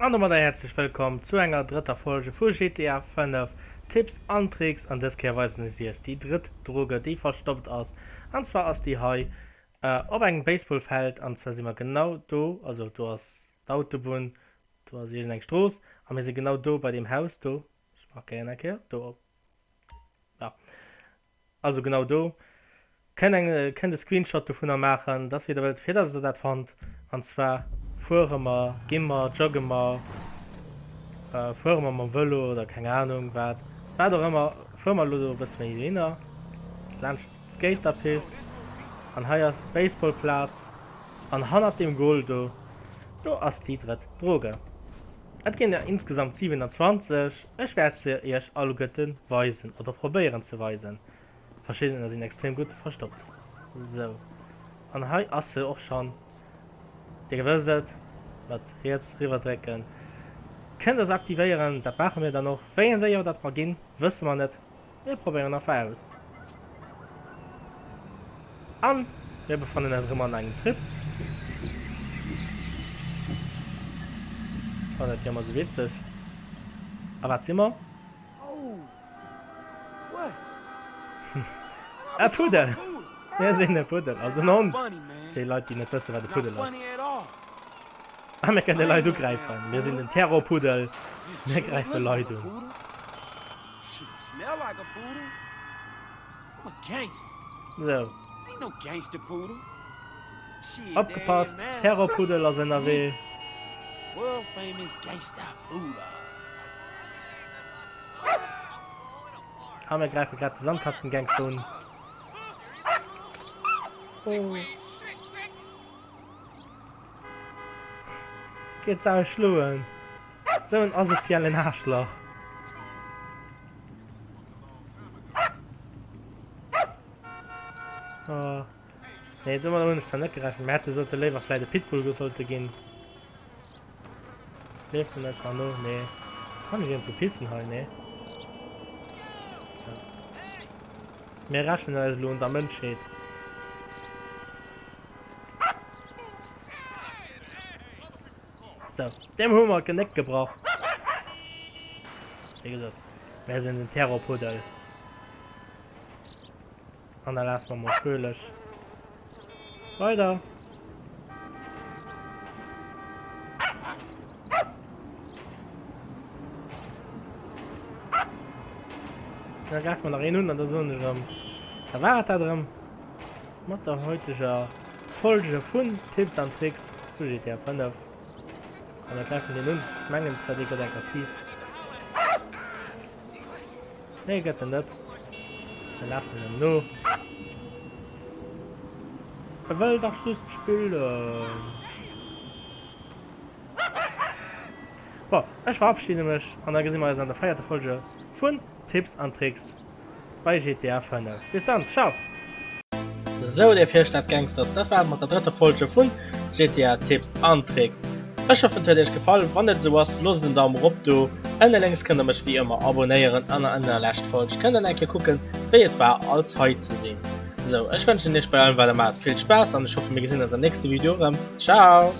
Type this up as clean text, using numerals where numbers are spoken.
An domadder häerzlech wëllkomm zu enger drëtter Folge vu GTA 5 Tipps an Tricks. An dës Kéier weisen ech iech déi drëtt Droge déi verstoppt ass. An zwar ass déi hei op engem Baseballfeld an zwar si mer genau do, also do ass d'Autobunn, do ass iergend eng Strooss a mir si genau do bei deem Haus do. Ech markéieren eng Kéier do op, ja. Also genau do kënnt eng kënnt e Screenshot dovunner maachen, dass wéi der wëllt, fir dass der dat fannt. An zwar fuere mer, gi mer, jogge mer, fuere mer mam Vëlo oder keng Ahnung wat, wat och ëmmer, fuere mer elo do e bësse méi dohinner, laanscht d'Skaterpist. An hei ass d'Baseballplaz an hannert deem Goal do, do ass déi drëtt Droge. Et ginn der insgesamt 27. Ech wäert se iech alleguerten weisen, oder probéieren ze weisen. Verschiddener sinn extrem gutt verstoppt. Sou, an hei ass se och schonn. Dir wësst et, mat riets riwwer drécken kënnt der se aktivéieren. Dat maache mir dann och. Wéi eng Déier dat mer ginn, wësse mer net. Mir probéieren einfach aus. An mir befannen eis erëm an engem Trip. Ech fannen dat jo ëmmer sou witzeg. A wat si mer? E Puddel! Mir sinn e Puddel, also en Hond. Fir déi Leit, déi net wëssen, wat e Puddel ass. A mir kënne Leit ugräifen. Mir sinn den Terrorpuddel. Mir gräife Leit un. Sou. Opgepasst, Terrorpuddel ass ënnerwee. A mir gräife grad de Sandkastengangster un. Oh. Geet se eis schloen. Sou en asozialen Aarschlach. Oh. Nee, domadder hunn ech zwar net gerechent. Mir hätte sollte léiwer vläit e Pitbull gesollte ginn. Leeft en eis nach no? Nee. Kann ech iergendwou pissen hei? Nee. Ja. Mir rächen eis elo un der Mënschheet. Sou, deem hu mer d'Genéck gebrach. Wéi gesot, mär sinn den Terrorpuddel. An da lafe mer mol fröhlech weider. Da gräife mer nach een un an da soen ech erëm, da war et dat erëm mat der heuteger Folge vun Tipps an Tricks vu GTA 5. An da gräifen deen un. Ech mengen zwar dee gëtt aggressiv. Nee gëtt en net. Mir lafen em no. E wëll dach just spillen. Bon, ech verabschiede mech an da gesi mer eis an der véierter Folge vun Tipps an Tricks bei GTA 5. Bis dann, ciao! Sou dir Virstad Gangsters, dat war et mat der drëtter Folge vun GTA Tipps an Tricks. Ech hoffen et huet iech gefall, wann et esou ass loosst en Daumen erop do, ënne lénks kënnt der mech wéi ëmmer abonéieren an an der lescht Folg kënnt der eng Kéier kucken wéi et war als hei ze sinn. Sou ech wënschen iech bei allem wat der maacht vill Spaass an ech hoffen mir gesinn eis am nächste Video erëm. Ciao!